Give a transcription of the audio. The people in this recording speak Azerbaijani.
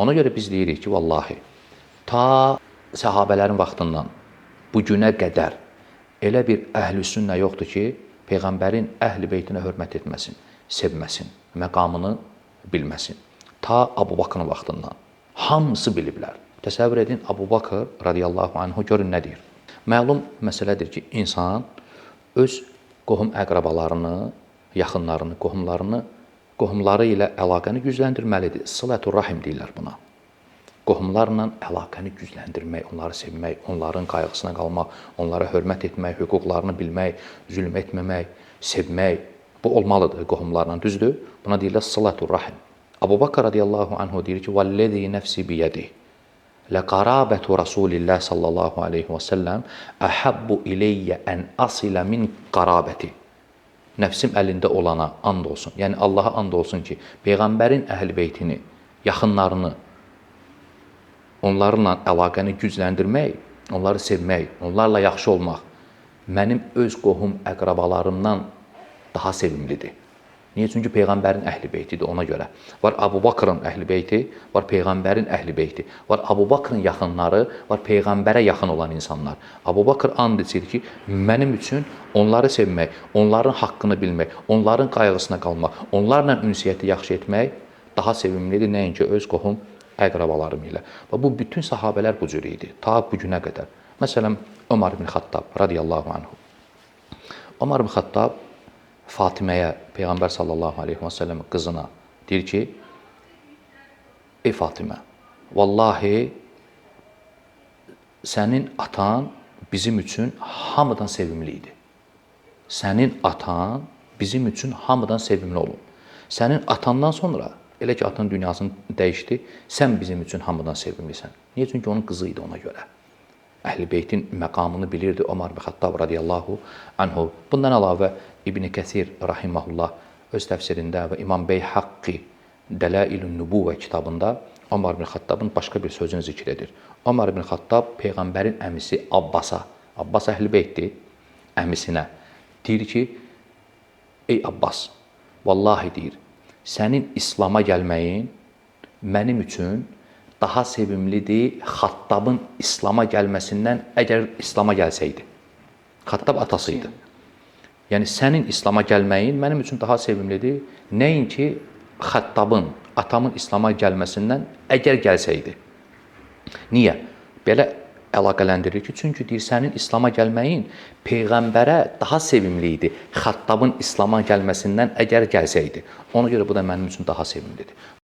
Ona görə biz deyirik ki, vallahi ta səhabələrin vaxtından bu günə qədər elə bir əhl-i sünnə yoxdur ki, peyğəmbərin əhl-i beytinə hörmət etməsin, sevməsin, məqamını bilməsin. Ta Abu Bakrın vaxtından hamısı biliblər. Təsəvvür edin, Abu Bakr radiyallahu anhu görün nə deyir. Məlum məsələdir ki, insan öz qohum əqrabalarını, yaxınlarını, qohumlarını, qohumları ilə əlaqəni gücləndirməlidir. Sılətur rahim deyirlər buna. Qohumlarla əlaqəni gücləndirmək, onları sevmək, onların qayğısına qalmaq, onlara hörmət etmək, hüquqlarını bilmək, zülm etməmək, sevmək. Bu olmalıdır qohumlarla, düzdür? Buna deyirlər sılətur rahim. Abu Bakr radiyallahu anhu deyir ki, "Vəllazi nəfsi biyedihi laqarabetu Rasulillah sallallahu aleyhi və səlləm əhabbu ileyyə ən asilə min qarabeti." Nəfsim əlində olana and olsun. Yəni Allaha and olsun ki, peyğəmbərin əhl-i beytini, yaxınlarını, onlarla əlaqəni gücləndirmək, onları sevmək, onlarla yaxşı olmaq mənim öz qohum əqrabalarımdan daha sevimlidir. Niyə? Çünki peyğəmbərin əhl-i beytidir ona görə. Var Abu Bakrın əhl-i beyti, var peyğəmbərin əhl-i beyti, var Abu Bakrın yaxınları, var peyğəmbərə yaxın olan insanlar. Abu Bakr and içir ki, mənim üçün onları sevmək, onların haqqını bilmək, onların qayğısına qalmaq, onlarla ünsiyyəti yaxşı etmək daha sevimlidir nəinki öz qohum əqrabalarım ilə. Və bu bütün sahabələr bu cür idi ta bu günə qədər. Məsələn, Ömər ibn Xattab radiyallahu anhu. Ömər ibn Xattab Fatiməyə, Peyğəmbər sallallahu aleyhi və səlləm qızına deyir ki, ey Fatimə, vallahi sənin atan bizim üçün hamıdan sevimli idi. Sənin atan bizim üçün hamıdan sevimli olub. Sənin atandan sonra, elə ki atan dünyasını dəyişdi, sən bizim üçün hamıdan sevimlisən. Niyə? Çünki onun qızı idi ona görə. Əhl-i Beytin məqamını bilirdi Ömər ibn Xattab radiyallahu anhu. Bundan əlavə İbn Kəsir rahimehullah öz təfsirində və İmam Beyhaqqi Dəlailün Nübuvvə kitabında Ömər ibn Xattabın başqa bir sözünü zikr edir. Ömər ibn Xattab peyğəmbərin əmisi Abbasa, Abbas Əhl-i Beytdir, əmisinə deyir ki, ey Abbas, vallahi deyir, sənin İslam'a gəlməyin mənim üçün daha sevimlidir Xattabın İslam'a gəlməsindən, əgər İslam'a gəlsəydi. Xattab atası idi. Yəni sənin İslam'a gəlməyin mənim üçün daha sevimlidir, nəinki Xattabın, atamın İslam'a gəlməsindən, əgər gəlsəydi. Niyə? Belə əlaqələndirir ki, çünki deyir, sənin İslam'a gəlməyin peyğəmbərə daha sevimli idi Xattabın İslam'a gəlməsindən, əgər gəlsəydi. Ona görə bu da mənim üçün daha sevimlidir.